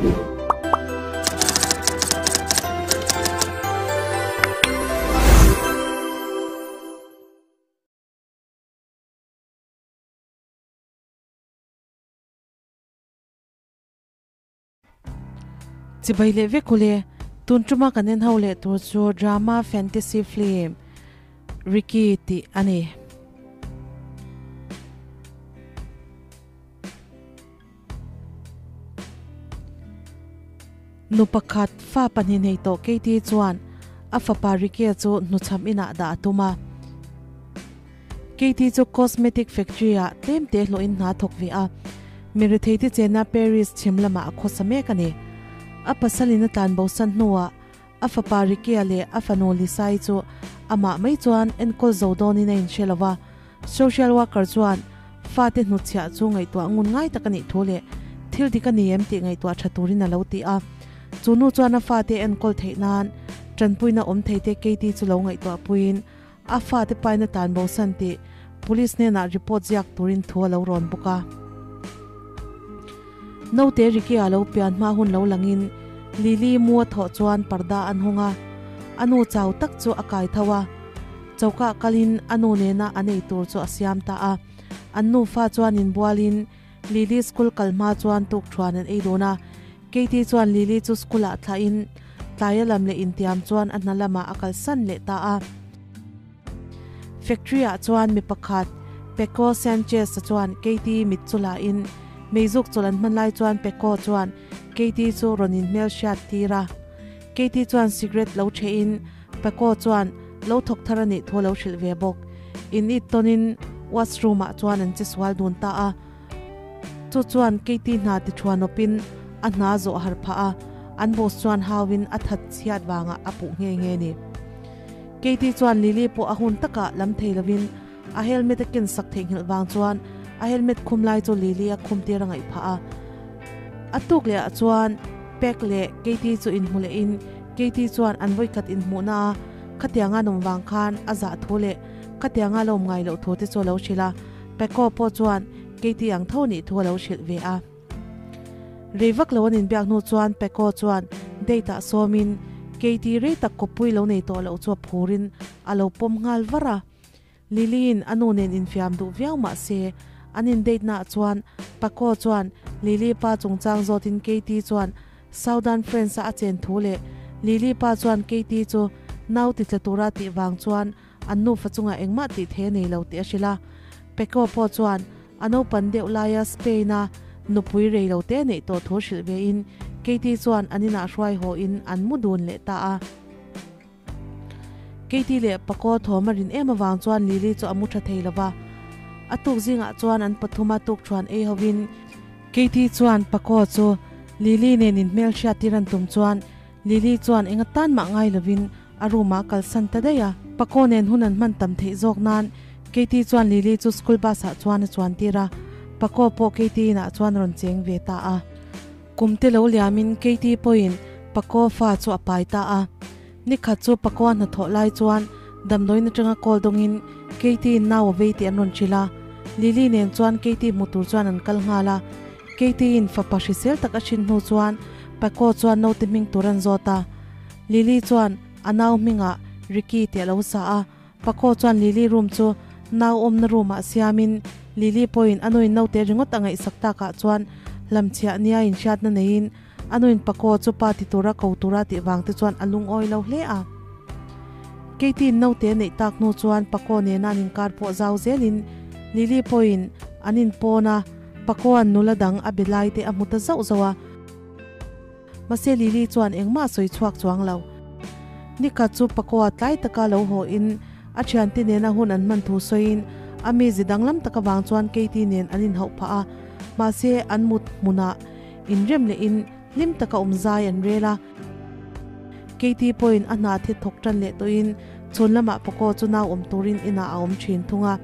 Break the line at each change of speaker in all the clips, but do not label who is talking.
Chibai leh vek ule, tun tuma kan en ho leh tur chu drama fantasy film Ricky tih a ni. Nu pakhat fa pahnih nei tawh Katie chuan a fapa Ricky-a chu hnuchham inah dah a tum a. Katie chu cosmetic factory ah tlem te hlawhin hna thawk ve a, mi rethei te chenna Paris chhim lamah a khawsa mek a ni. A pasalin a tlan bosan hnuah a fapa Ricky-a leh a fanu Lisa-i chu amah mai chuan enkawl zo dawnin a inhre lo va. Social worker chuan fate hnutchhiah chu ngaihtuah ngun ngai tak a nih thu leh thil dik a ni em tih ngaihtuah tha turin a lo ti a. Chu nu chuan a fate enkawl theih nan tanpuina awm thei te Katie chu lo ngaihtuah puiin A fate paina tan bosan tih Police hnenah report ziak turin thu a lo rawn bawk a. Naute Ricky-a lo pian hma hun lo langin Lily mu a thawh chuan parda an hawng a, a nu chau tak chu a kai tho a. Choka kalin a nu nena an ei tur chu a siam ta a. An nufa chuan inbualin Lily school kal hma chuan tukthuan an ei dun a. Katie chuan Lily chu school ah thlahin tlaia lam leh intiam chuan a hna lamah a kalsan leh ta a. Factory ah chuan mi pakhat Paco Sanchez-a chuan Katie mit chu la in meizuk chawlh an hman lai chuan Paco chuan Katie chu rawn in hmelhriat tir a. Katie chuan cigarette lo ṭheh in Paco chuan lo thawk thar a nih thu a lo hrilh ve bawk. In it tawn in washroom ah chuan an che sual dun ta a. Chu chuan Katie hna ti thuan awpin a hna zawh har phah a, an boss chuan hauin a that chhiat vangah a puh nghe nghe ni. Katie chuan Lily pawh a hun takah lam thei lovin a helmet a ken sak theihnghilh vang chuan a helmet khum lai chu Lily a khum tir a ngaih phah a. A tuk leh ah chuan Peg leh Katie chu inhmu lehin Katie chuan an vawikhat inhmuhna a khatianga nawm vang khan a zah thu leh khatianga lawm ngai loh thu te chu a lo hrilh a. Peko pawh chuan Katie ang tho nih thu a lo hrilh ve a. Rei vak lo an inbiak hnu chuan Peko chuan date ah sawmin Katie rei tak kawppui lo nei tawh loh chu a phurin a lo pawm nghal var a. Lily-in a nu nen infiam duh viau mah se an in date naah chuan Peko chuan Lily pa chungchang zawtin Katie chuan Southern Friends a a chen thu leh Lily pa chuan Katie chu nau ti tla tura tih vang chuan An nufa chungah engmah tih thei a nei lo tih a hrilh a. Pecco pawh chuan a naupan deuh laia Spain-a nupui rei lo te neih tawh thu hrilh vein Katie chuan an inah hruai haw in an mu dun leh ta a. Katie leh Paco thawm a rin em avang chuan Lily chu a mu tha thei lo va. A tuk zingah chuan an pathuma tukṭhuan ei hovin Katie chuan Paco chu Lily nen inhmelhriat tir an tum chuan Lily chuan enga tan mah ngai lovin a room ah kalsan ta daih a. Paco nen hun an hman tam theih zawk nan Katie chuan Lily chu school bus ah chuan a chuan tir a, Paco pawh Katie inah chuan a rawn cheng ve ta a. Kum te lo liamin Katie pawhin Paco fa chu a pai ta a. Nikhat chu Paco a hnathawh lai chuan damdawiin atanga call dawngin Katie in nau a vei tih an rawn hrilh a. Lily nen chuan Katie hmu tur chuan an kal nghal a. Katie in fapa hrisel tak a hrin hnu chuan Paco chuan naute hming tur an zawt a. Lily chuan a nau hmingah Ricky tih a lo sa a, Paco chuan Lily room chu nau awmna room ah siamin Lily pawhin a nuin naute ringawt a ngaihsak takah chuan hlamchhiah nia inhriatna neiin a nuin Paco chu pa ti tura ko tura tih vang te chuan a lungawi lo hle a. Katie-in naute a neih tak hnu chuan Paco nena an inkar pawh zau zelin Lily pawhin an inpawn a, Paco-a'n nula dang a be lai te a hmu ta zauh zauh a. Mahse Lily chuan engmah a sawi chhuak chuang lo. Nikhat chu Pakoa tlai taka lo haw in a thiante nena hun an hman thu sawiin a mizi danglam tak avang chuan Katie nen an inhauh phah a. Mahse an mut hmunah inrem leh in hlim taka awm zai an rel a. Katie pawhin a hna the thawk tan leh tawhin chhun lamah Pakoa chu nau awm turin inah a awm thin thung a.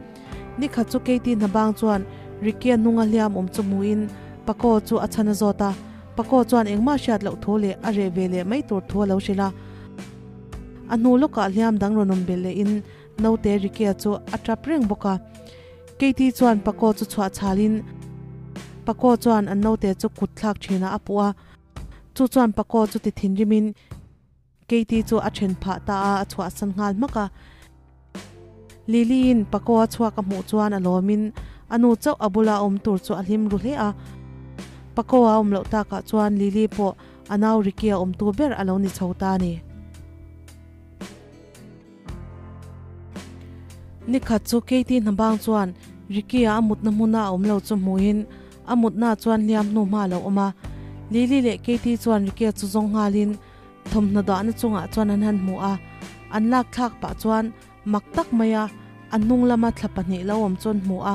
Nikhat chu Katie hna bang chuan Ricky-a hnunga hliam awm chu hmuhin Pakoa chu a chhan a zawt a. Paco chuan engmah hriat loh thu leh a reh ve leh mai tur thu a lo hrilh a. A hnu lawkah hliam dang rawn awm belh lehin naute Ricky-a chu a tap reng bawk a. Katie chuan Paco chu chhuah chhalin Paco chuan an naute chu kut thlak thinah a puh a. Chu chuan Paco chu ti thinrimin Katie chu a then phah ta a, a chhuahsan nghal hmak a. Lily-in Paco a chhuak a hmuh chuan a lawmin a nu chauh a bula awm tur chu a hlim ru hle a. Paco a awm loh takah chuan Lily pawh a nau Ricky a awmtu ber a lo ni chho ta a ni. Nikhat chu Katie hnabang chuan Ricky-a a mutna hmuna a awm lo chu hmuhin a mutna chuan hliam hnu hma a lo awm a. Lily leh Katie chuan Ricky-a chu zawng nghalin thawmhnaw dahna chungah chuan an han hmu a, an lak thlak pah chuan mak tak maia a hnung lama thla pahnih lo awm chu an hmu a,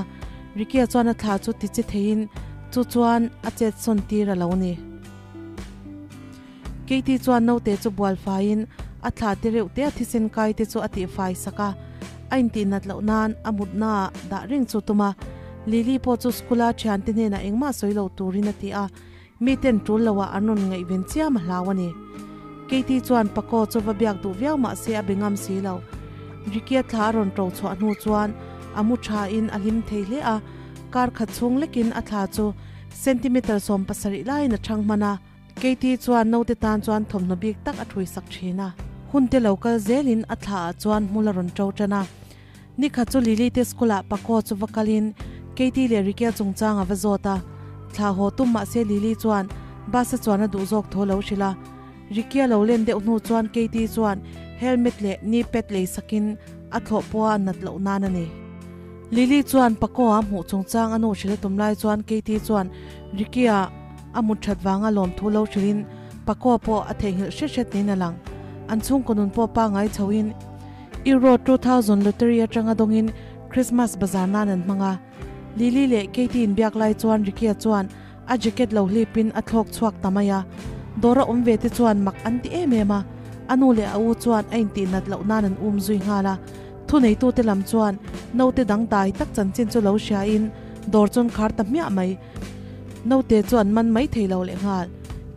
Ricky-a chuan a thla chu tichi theiin chu chuan a chet sawn tir a lo ni. Katie chuan naute chu bual faiin a thla te reuh te a thisen kai te chu a tihfai sak a, a intihnat loh nan a mutnaah dah reng chu tum a, Lily pawh chu school-a thiante hnenah engmah sawi lo turin a ti a, Miten tul loah an rawn ngaihven chiam a hlau a ni. Katie chuan Paco chu va biak duh viau mah se a be ngam si lo. Ricky-a thla a rawn ṭo chhuah hnu chuan a mu ṭhain a hlim thei hle a, kar khat chhung lekin a thla chu centimeter 70 laiin a ṭhang hman a. Katie chuan naute tan chuan thawmhnaw bik tak a ṭhui sak ṭhin a. Hun te lo kal zelin a thlaah chuan hmul a rawn ṭo ṭan a. Nikhat chu Lily te school ah Paco chu va kalin Katie leh Ricky-a chungchang a va zawt a. Thla haw tum mahse Lily chuan bus a chuan a duh zawk tho lo hrilh a. Ricky-a lo len deuh hnu chuan Katie chuan helmet leh knee pad lei sakin a thlawh pawha a nat loh nan a ni. Lily chuan Paco-a hmuh chungchang a nu hrilh a tum lai chuan Katie chuan Ricky-a a mut that vanga lawmthu lo hrilhin Paco pawh a theihnghilh hret hret niin a lang. An chhungkaw nun pawh pangngai chhoin Euro 2000 lottery atanga dawngin Christmas bazar nan an hmang a. Lily leh Katie inbiak lai chuan Ricky-a chuan a jacket lo hlipin a thlawk chhuak ta mai a. Dawra awm ve te chuan mak an ti em em a, a nu leh a u chuan a intihnat loh nan an um zui nghal a. Thuneitute lam chuan naute dang dai tak chanchin chu lo hriain dawr chuan khar ta hmiah mai. Naute chu an man mai thei lo lehnghal.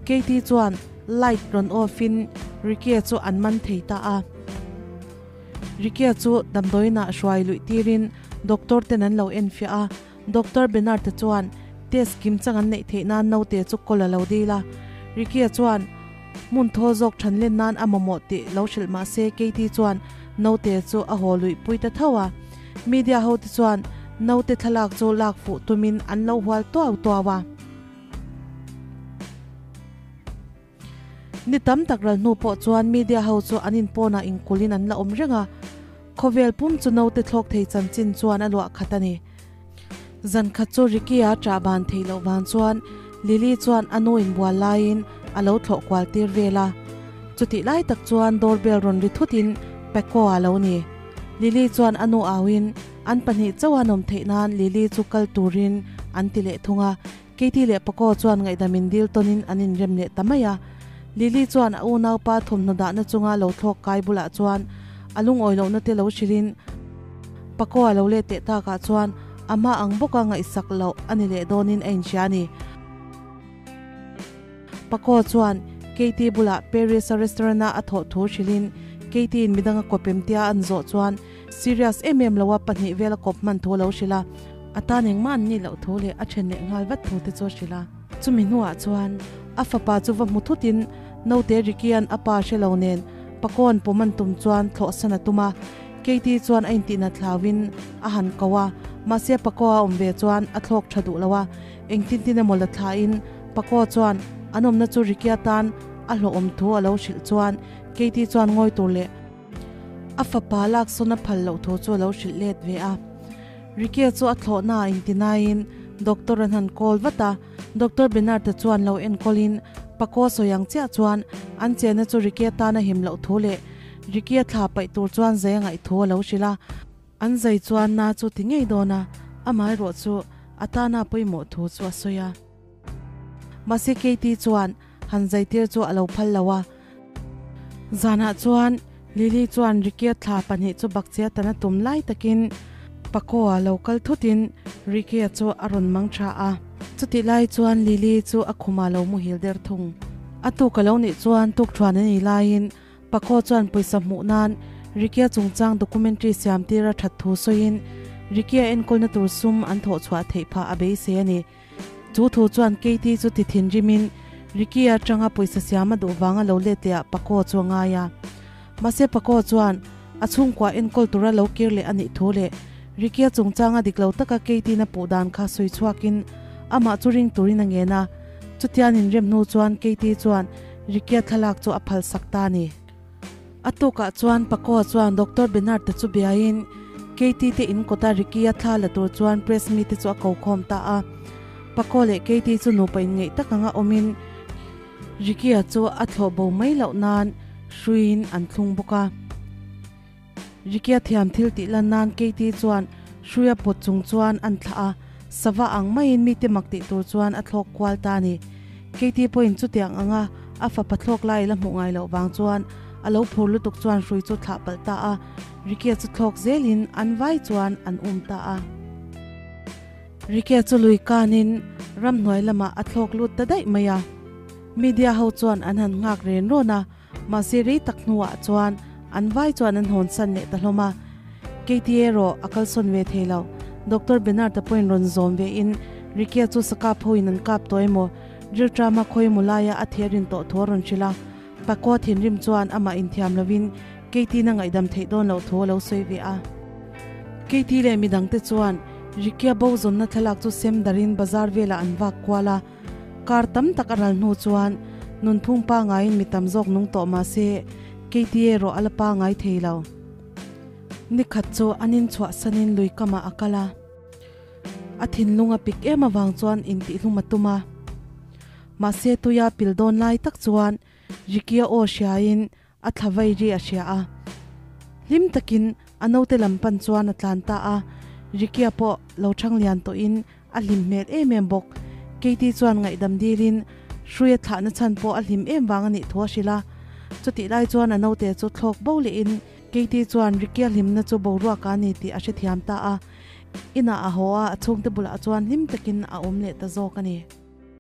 Katie chuan light rawn off in Ricky-a chu an man thei ta a. Ricky-a chu damdawiinah hruai luih tirin doctor ten an lo enfiah a, Doctor Bernard-a chuan test kim chang an neih theih nan naute chu kawl a lo dil a. Ricky-a chuan hmun thawl zawk than len nan a mamawh tih lo hrilh mah se Katie chuan naute chu a haw luih pui ta tho a. Media hote chuan naute thlalak chu lak fuh tumin an lo hual tuau tuau a. Ni tam tak ral hnu pawh chuan media ho chu an inpawnah inkulhin an la awm reng a, khawvel pum chu naute thlawk thei chanchin chuan a luah khat a ni. Zan khat chu Ricky-a ṭah ban theih loh vang chuan Lily chuan a nu inbual laiin a lo thlawh kual tir vel a. Chutih lai tak chuan doorbell rawn ri thutin Paco-a lo ni. Lily chuan a nu auin an pahnih chauha nawm theih nan Lily chu kal turin an ti leh thung a. Katie leh Paco chuan ngaihdam in dil tawnin an inrem leh ta mai a. Lily chuan a unaupa thawmhnaw dahna chunga lo thlawk kai bulah chuan a lungawi lohna te lo hrilhin Paco a lo let teh takah chuan a hma ang bawka ngaihsak loh a ni leh dawnin a inhria a ni. Paco chuan Katie bulah Paris-a restaurant-a a thawh thu hrilhin Katie-in midang a kawp em tia an zawh chuan Serious em em loa pahnih vel a kawp hman thu a lo hrilh a, a tan engmah an nih loh thu leh a then leh nghal vat thu te chu a hrilh a. Chumi hnuah chuan a fapa chu va hmu thutin naute Ricky-a'n a pa hre lo nen Paco-a'n pawm an tum chuan thlawhsan a tum a, Katie chuan a intihna thlauin a han ko a, mahse Paco-a awm ve chuan a thlawk tha duh lo a, engtin tin emaw la thlain Paco chuan an awmna chu Ricky-a tan a hlawhawm thu a lo hrilh chuan Katie chuan ngawi tur leh A fapa laksawn a phal loh thu chu a lo hrilh let ve a. Ricky-a chu a thlawhna ah intinaiin doctor an han call vat a, Doctor Bernard-a chuan lo enkawlin Paco sawi ang chiah chuan an chenna chu Ricky-a tan a him loh thu leh Ricky-a thla paih tur chuan zai a ngaih thu a lo hrilh a. An zai chuan na chu ti ngei dawn a, amaherawh chu a tana pawimawh thu chu a sawi a. Mahse Katie chuan han zaitir chu a lo phal lo a. Zanah chuan Lily chuan Ricky-a thla pahnih chu bakchia tan a tum lai takin Paco-a lo kal thutin Ricky-a chu a rawn mang tha a. Chutih lai chuan Lily chu a khumah lo muhil der thung. A tuk a lo nih chuan tukthuan a nih laiin Paco chuan pawisa hmuh nan Ricky-a chungchang documentary siam tir a that thu sawiin Ricky-a enkawlna tur sum an thawh chhuah theih phah a beisei a ni. Chu thu chuan Katie chu ti thinrimin Ricky-a atanga pawisa siam a duh vanga lo let leh ah Paco chu a ngai a. Mahse Paco chuan a chhungkua enkawl tura lo kir leh a nih thu leh Ricky-a chungchanga dik lo taka Katie-in a puh dan kha sawi chhuakin amah chu ring turin a ngen a. Chutian inrem hnu chuan Katie chuan Ricky-a thlalak chu a phalsak ta a ni. A tukah chuan Paco chuan Doctor Bernard te chu biaiin Katie te in kawta Ricky-a thla la tur chuan press mite chu a ko khawm ta a. Paco leh Katie chu nupa inngeih tak anga awmin Ricky-a chu a thlawh bo mai loh nan hruiin an thlung bawk a. Ricky-a thiam thil tih lan nan Katie chuan hruia pawt chung chuan an thlah a, sava ang maiin mite mak tih tur chuan a thlawk kual ta a ni. Katie pawhin chutiang anga a fapa thlawk lai la hmuh ngai loh vang chuan a lo phur lutuk chuan hrui chu thlah palh ta a, Ricky-a chu thlawk zelin an vai chuan an um ta a. Ricky-a chu lui kanin ramhnuai lamah a thlawk lut ta daih mai a, media ho chuan an han nghak ren rawn a, Mahse rei tak hnuah chuan an vai chuan an hawn san leh ta hlawm a, Katie erawh a kalsawn ve thei lo. Doctor Bernard-a pawhin rawn zawm ve in Ricky-a chu sa kap hoin an kap tawh emaw, rilṭama khawi emaw laia a theh rin tawh thu a rawn hrilh a. Paco thinrim chuan amah inthiam lovin Katie-na ngaihdam theih dawn loh thu a lo sawi ve a. Katie leh midangte chuan Ricky-a bo zawnna thlalak chu sem darin bazar velah an vak kual a. Kar tam tak a ral hnu chuan nunphung pangaiin mi tam zawk nung tawh mah se Katie erawh a la pangai thei lo. Nikhat chu an inchhuahsanin lui kamah a kal a, a thinlung a pik em avang chuan intihhlum a tum a. Mahse tuia pil dawn lai tak chuan Ricky-a aw hriain A thla vai ri a hria a, hlim takin a naute lam pan chuan a tlan ta a, Ricky-a pawh lo thang lian tawhin a hlim hmel em em bawk. Katie chuan ngaihdam dilin hrui a thlahna chhan pawh a hlim em vang a nih thu a hrilh a. Chutih lai chuan a naute chu thlawk bo lehin Katie chuan Ricky-a hlimna chu boruak a ni tih a hrethiam ta a, inah a haw a, a chhungte bulah chuan hlim takin a awm leh ta zawk a ni.